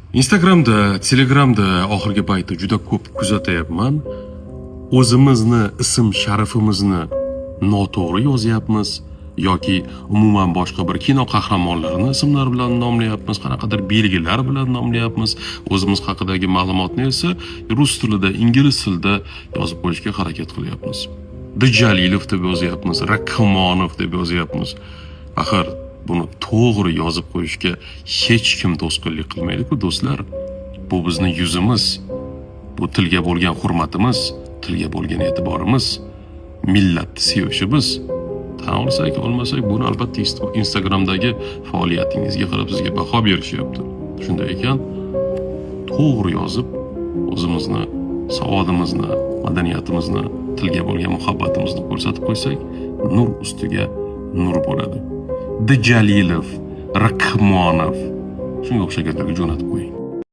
Instagramda, Telegramda oxirgi paytda juda ko'p kuzatyapman. O'zimizni ism sharifimizni noto'g'ri yozyapmiz yoki umuman boshqa bir kino qahramonlarini ismlari bilan nomlayapmiz, qanaqadir belgilar bilan nomlayapmiz. O'zimiz haqidagi ma'lumotni esa rus tilida, ingliz tilida yozib qo'yishga harakat qilyapmiz. Djalilov deb yozyapmiz, Rakhmonov deb yozyapmiz. Axir buni to'g'ri yozib qo'yishga hech kim to'sqinlik qilmaydi-ku, do'stlar. Bu bizni yuzimiz, bu tilga bo'lgan hurmatimiz, tilga bo'lgan e'tiborimiz, millatni sevishimiz. Tan olsak, olmasak, buni albatta Instagramdagi faoliyatingizga qarab sizga baho berishyapti. Shunday ekan, to'g'ri yozib, o'zimizni savodimizni, madaniyatimizni, tilga bo'lgan muhabbatimizni ko'rsatib qo'ysak, nur ustiga nur bo'ladi. Djalilov, Rakhmonov, shunga o'xshaganlarga jo'natib qo'ying.